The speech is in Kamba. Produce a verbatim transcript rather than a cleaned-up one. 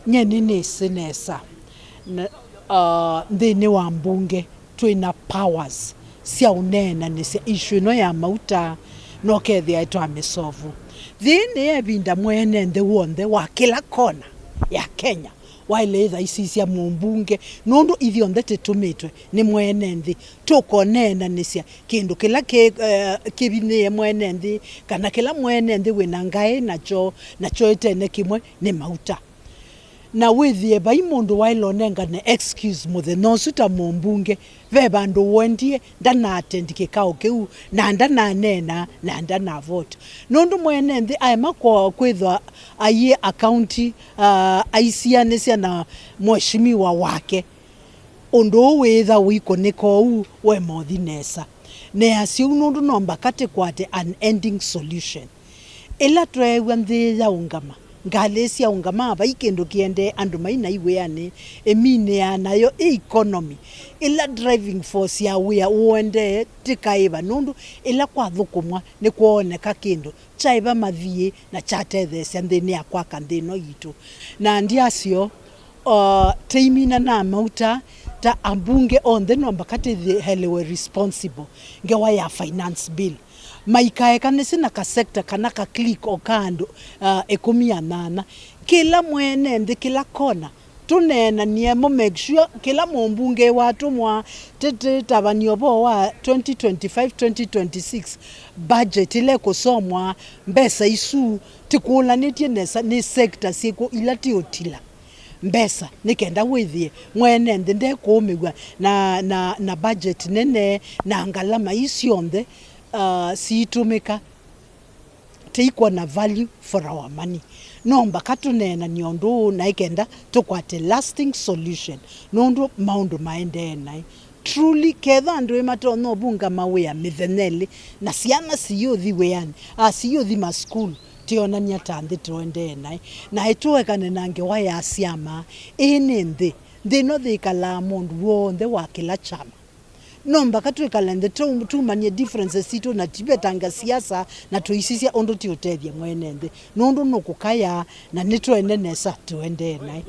Nye nĩnĩsĩ nesa na, uh, nthĩnĩ wa mbunge twĩ na powers sya ũneenanĩsya issue ĩno ya mauta, na ũkethĩa twamĩsovu. Yĩĩ nĩ ĩvinda mwene nthĩ w'onthe wa kĩla kona ya Kenya waĩle ĩthaisisya mũmbunge, nũndũ ithyonthe tĩtũmĩtwe nĩ mwene nthĩ. Tũkoneenanĩsya kĩndũ kĩla kĩ, eh, kĩvinyĩĩe mwene nthĩ, kana kĩla mwene nthĩ wĩ na ngaĩ nakyo, nakyo ĩtene kĩmwe nĩ mauta. Na wĩthĩe vai mũndũ waĩle ũnengane excuse mũthenya ũsu ta mũmbunge, ve vandũ wendie ndanaatendi kĩkao kĩu, na ndananeena, na ndanavote. Nũndũ mwene nthĩ aema kwa kwĩthwa aiĩ akaunti, ah, aisianĩsya na mheshimiwa wake. Ũndũ ũũ wĩĩtha ũikũnĩka ũu we mothi nesa. Neasya ũu nũndũ no mbaka tĩkwate an ending solution. Ĩla tweew'a nthĩ yaũngama, ngalĩ syaũngama, vai kĩndũ kĩendee, andũ mai na iwĩanĩ, ĩminĩaa nayo ĩ economy. Ĩla driving force ya wĩa ũendee tĩkaĩva, nũndũ ĩla kwathũkũmwa nĩkwooneka kĩndũ kyaĩva mathiĩ na kyatetheesya nthĩnĩ ya kwaka nthĩ ĩno yitũ. Na ndyasyo, o, tĩimina na mauta, ta ambunge onthe no mbaka tĩthelewe responsible ngewa ya finance bill. Maikaekanĩsye na ka sector kana ka clique o ka andũ, uh, ĩkũmi na nyanya. Kĩla mwene nthĩ, kĩla kona, tũneenanie mo make sure kĩla mũmbunge watũmwa tĩtĩtavany'a ũvoo wa twenty twenty-five, twenty twenty-six budget ĩla ĩkũsomwa, mbesa isu tĩkũlanĩtye nesa nĩ sector syĩkũ ila tiũtila mbesa, nĩ kenda wĩthĩe mwene nthĩ ndekũũmĩw'a na, na, na budget nene na ngalama ii syonthe, uh, siitũmĩka, tĩikwona value for our money. No mbaka tũneenanie ũndũ ũũ na ĩkenda tũkwate lasting solution, nũndũ maũndũ maendee naĩ. Truly, ketha andũ ĩ matonya ũvunga mawĩa mĩthenya ĩlĩ, na syana siyũthi wĩanĩ, a, siyũthi masukulu, tĩonany'a ta nthĩ tũendee naĩ. Na ĩtũekane na ngewa ya syama, ĩĩ nĩ nthĩ. Nthĩ ĩno yĩkalaa mũndũ w'onthe wa kĩla kyama. No mbaka twĩkale nthĩ tũ-, tumany'e differences sitũ, na tivetanga siasa, na tũisisya ũndũ tiũtethya mwene nthĩ, nũndũ nũkũkaya na nĩtwene nesa tũendee naĩ.